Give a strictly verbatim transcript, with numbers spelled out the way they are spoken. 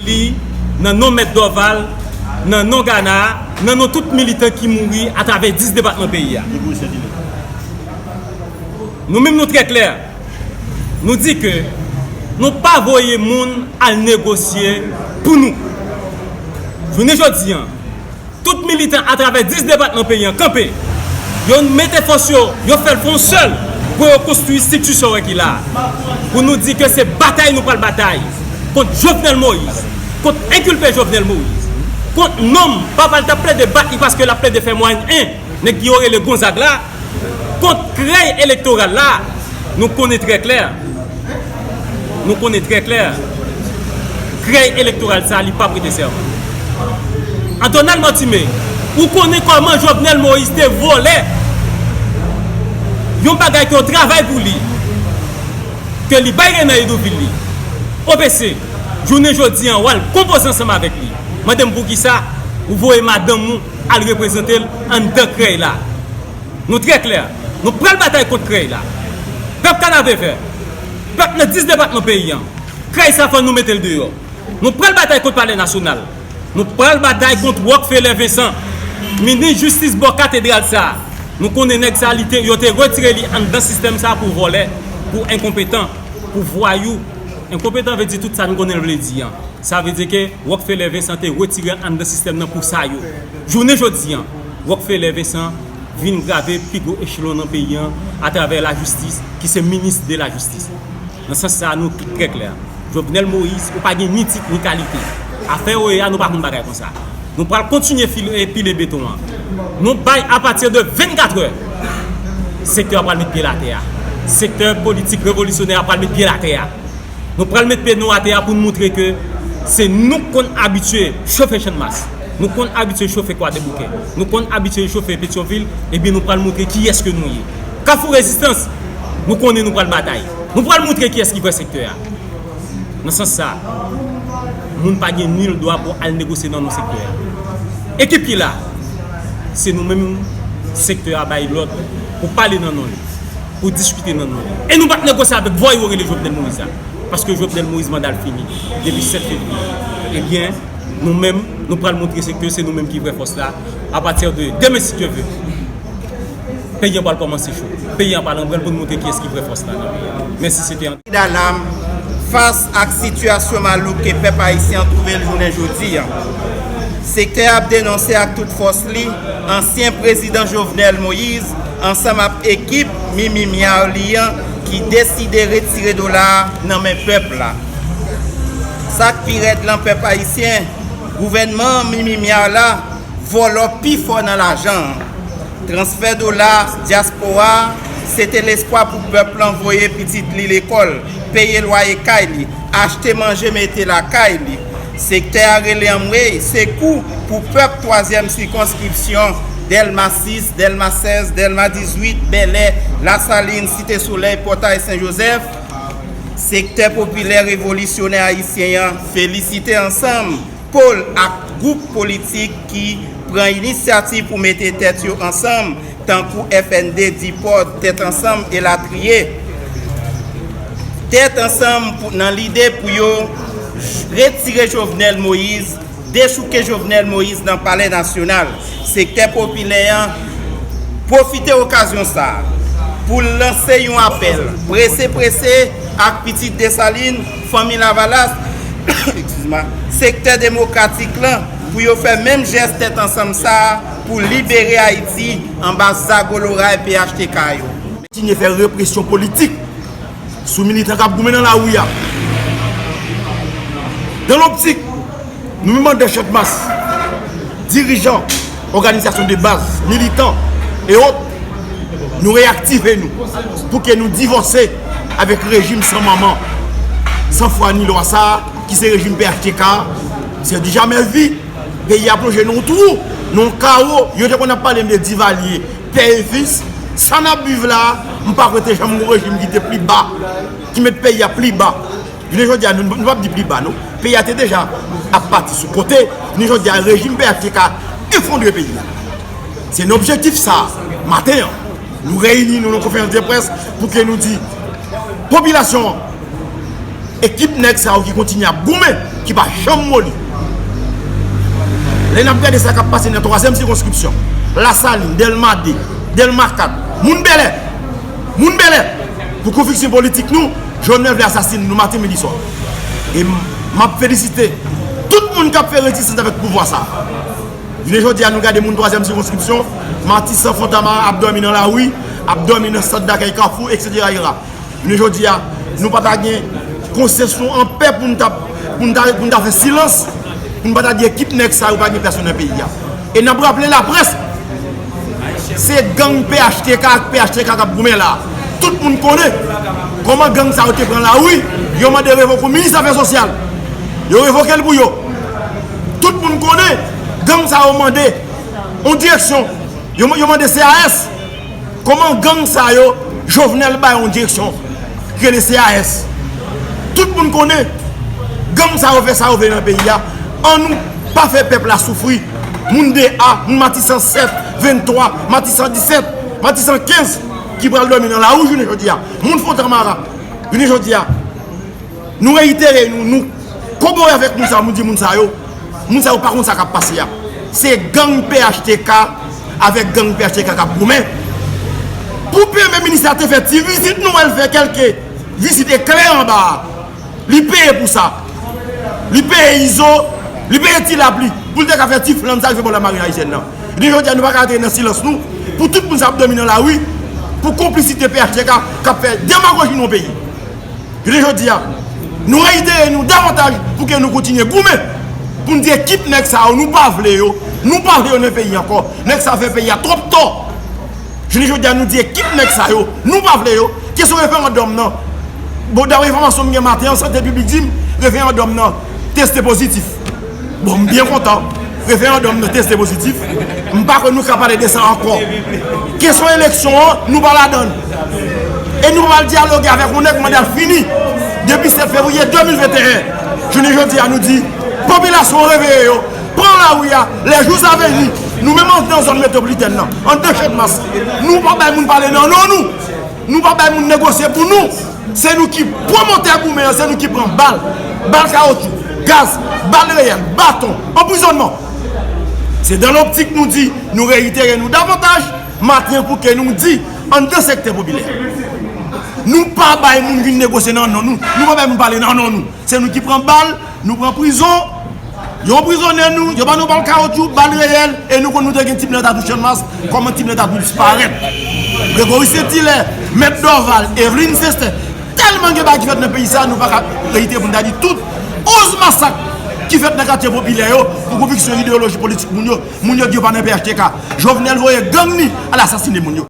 Li, nan non Mèt Dorval, nan non Gana, nan non tout militan ki mouri atravè dis depatman peyi a. Nou menm nou trè klè. Nou di ke nou pa voye moun al negosye pou nou. Jounen jodi a, tout militan atravè dis depatman peyi a kanpe. Yo mete fòs yo, yo fè l fè yon sèl pou yo konstwi estrikti sa w wè ki la a. Pou nou di ke se batay nou pral batay kont Jovenel Moïse, kont enkilpe Jovenel Moïse, kont nonm papa l t ap plede bat li paske l ap plede fè mwayen en, nèg yo rele Gonzag la, kont krèy elektoral la, nou konnen trè klè. Nou konnen trè klè. Krèy elektoral sa, li p ap rete sèman. Antonal Mortimé, ou konnen kòman Jovenel Moïse te vòlè yon bagay ke yo travay pou li, ke li bay Renan Hédouville li. O P C, jounen jodi a, w al konpoze ansanm avèk li. Mande m poukisa ou voye madanm ou al reprezante l anndan krèy la. Nou trè klè. Nou pral batay kont krèy la. Pèp Kanapevè, pèp nan dis depatman peyi a, krèy sa fò nou mete l deyò. Nou pral batay kont Palè Nasyonal. Nou pral batay kont Rockefeller Vincent. Minis jistis bò katedral sa. Nou konnen nèg sa, li te, yo te retire li anndan sistèm sa pou vòlè, pou enkonpetan, pou vwayou. Enkonpetan vle di tout sa nou konnen l vle di an. Sa vle di ke Rockefeller Vincent te retire anndan sistèm nan pou sa yo. Jounen jodi an, Rockefeller Vincent vin grave pi gwo echelon nan peyi an atravè lajistis, ki se minis de lajistis. Nan sans sa, nou tout trè klè. Jovenel Moïse, ou pa gen ni tit ni kalite. Afè yo ye a, nou pa konn bagay konsa. Nou pral kontinye file, pile beton an. Nou bay apati de vennkatrè. Sektè a pral met pye l atè a. Sektè politik revolisyonè a pral met pye l atè a. Nou pral met pye nou atè a pou n montre ke se nou k konn abitye chofe Channmas. Nou konn abitye chofe Kwadèboukè. Nou konn abitye chofe Petyonvil. Ebyen, nou pral montre kiyès ke nou ye. Kafou Rezistans, nou konnen nou pral batay. Nou pral montre kiyès ki vrè sektè a. Nan sans sa, moun pa gen nil dwa pou al negosye nan non sektè a. Ekip ki la, se nou menm sektè a bay lòd pou pale nan non li, pou diskite nan non li. E nou p ap negosye avèk vòyou yo rele Jovenel Moïse la. Paske Jovenel Moïse manda l fini depi sèt fevriye. Ebyen, nou menm, nou pral montre sektè se nou menm ki vrè fòs la. Apati de demen, si Dye vle, peyi an pral kòmanse cho. Peyi an pral anbrèl pou n montre kiyès ki vrè fòs la nan peyi an. Mèsi, se te André. Dalam, fas ak sitiyasyon malouk ke pèp ayisyen an twouve l jounen jodi a. Sektè a ap denonse ak tout fòs li ansyen prezidan Jovenel Moïse ansanm ak ekip Mimi Myar li an ki deside retire dola a nan men pèp la. Sa k pi rèd lan, pèp ayisyen, gouvènman Mimi Myar la vòlò pi fò nan lajan an. Transfè dola dyaspora a, se te lespwa pou pèp lan voye pitit li lekòl, peye lwaye kay li, achte manje mete lakay li. Sektè a rele anmwey, sekou pou pèp twazyèm sikonskripsyon, Dèlma sis, Dèlma sèz, Dèlma dizuit, Bèlè, Lasalin, Site Solèy, Pòtay Sen Jozèf. Sektè popilè revolisyonè ayisyen an felisite ansanm pol ak gwoup politik ki pran inisyativ pou mete tèt yo ansanm, tankou F N D, DIPOD, Tèt Ansanm, elatriye. Tèt ansanm pou, nan lide pou yo retire Jovenel Moïse, dechouke Jovenel Moïse nan Palè Nasyonal. Sektè popilè an pwofite okazyon sa a pou l lanse yon apèl prese prese ak pitit Desalin, fanmi Lavalas, excuse-moi, sektè demokratik lan pou yo fè menm jès tèt ansanm sa a pou libere Ayiti anba zago loray P H T K yo. Kontinye fè represyon politik sou militan k ap goumen nan lari a. Dans l'optique, nou menm anndan Channmas, dirijan, òganizasyon de baz, militan e ot, nou reyaktive nou pou ke nou divòse avèk rejim san manman, san fwa ni lwa sa a, ki se rejim P H T K. Se du jamais vu. Peyi a plonje nan yon twou, nan yon kawo. Yo te konn ap pale m de Divalye, pè e fis. Sa n ap viv la a, m pa kwè te janm gon rejim ki te pli ba, ki met peyi a pli ba. Jounen jodi a, nou, nou p ap di pli ba, non. Peyi a te deja ap pati sou kote. Jounen jodi a, rejim P H T K efondre peyi a. Se nan objektif sa a, maten an, nou reyini nou nan konferans de près pou ke nou di popilasyon an, Ekip nèg sa yo ki kontinye ap goumen, ki pa janm moli. Lè n ap gade sa k ap pase nan twazyèm sikonskripsyon, Lasalin, Dèlma de, Dèlma kat, moun Bèlè, moun Bèlè, pou konviksyon politik nou, Jovenel vle asasinen nou maten, midi, swa. E m ap felisite tout moun k ap fè rezistans avèk pouvwa sa. Jounen jodi a, nou gade moun twazyèm sikonskripsyon, Matisan, Fontamara ap dòmi nan lari, ap dòmi nan sant dakèy Kafou, etsetera. Jounen jodi a, nou pa ta gen konsyans nou anpè pou n ta, pou n ta, pou n ta fè silans, pou n pa ta di ekip nèg sa yo pa gen pèsonn nan peyi a. E n ap raple laprès, se gang P H T K ak P H T K k ap goumen la. Tout moun konnen kòman gang sa yo te pran lari, yo mande revoke minis afè sosyal. Yo revoke l pou yo. Tout moun konnen gang sa yo mande yon direksyon. Yo, yo mande C A S. Kòman gang sa yo, Jovenel ba yo yon direksyon ki rele C A S. Tout moun konnen gang sa yo fè sa yo vle nan peyi a. Ann nou pa fè pèp la soufri. Moun de A, moun Matisan sèt, venntwa, Matisan disèt, Matisan kenz ki pral dòmi nan lari jounen jodi a. Moun Fontamara, jounen jodi a, nou reyitere, nou, nou kobore avèk moun sa yo, nou di moun sa yo, moun sa yo pa konn sa k ap pase a. Se gang P H T K avèk gang P H T K k ap goumen. Pou premye minis la te fè ti vizit, nou wè l fè kèlke vizit eklè anba a. Li peye pou sa. Li peye Izo, li peye Ti Lapli, pou l te ka fè ti flann sa l fè bò lamarin ayisyèn nan. Jounen jodi a, nou pa ka rete nan silans nou pou tout moun sa ap dòmi nan lari, pou konplisite P H T K k ap fè demagoji nan peyi. Jounen jodi a, nou reyitere nou davantaj pou ke nou kontinye goumen, pou n di ekip nèg sa yo, nou pa vle yo, nou pa vle yo nan peyi ankò. Nèg sa fè peyi a twòp tò. Jounen jodi a, nou di ekip nèg sa yo, nou pa vle yo. Kesyon referandòm nan, bon, dapre enfòmasyon m gen maten an, sante piblik di m referandòm nan teste pozitif. Bon, m byen kontan. Referandòm nan teste pozitif. M pa kwè nou ka pale de sa ankò. Kesyon eleksyon an, nou pa ladan l. E nou pa pral dyaloge avèk yon nèg manda l fini depi sèt fevriye de mil venteyen. Jounen jodi a, nou di popilasyon an reveye yo, pran lari a, les jours à venir. Nou menm anndan zòn metwopolitèn nan, anndan Channmas, nou pa bay moun pale nan non nou. Nou pa bay moun negosye pou nou. Se nou ki pwomotè goumen an, se nou ki pran bal, bal kawotchou, gaz, bal reyèl, baton, anprizònman. Se dan loptik nou di, nou reyitere nou davantaj maten pou ke nou di, anndan sektè popilè, nou pa bay moun vin negosye nan non nou, nou pa bay moun pale nan non nou. Se nou ki pran bal, nou pran prizon, yo anprizone nou, yo ban nou bal kawotchou, bal reyèl, e nou konn nou te gen Ti Blan Tatou Channmas, kòman Ti Blan Tatou disparèt. Gregory Saint Hilaire, Mèt Dorval, Eveline Sestè, tèlman gen bagay ki fèt nan peyi sa, nou pa ka reyite pou n ta di tout onz masak ki fèt nan katye popilè yo, pou konviksyon ideyoloji politik moun yo, moun yo di yo pa nan P H T K. Jovenel voye gang li al asasinen moun yo.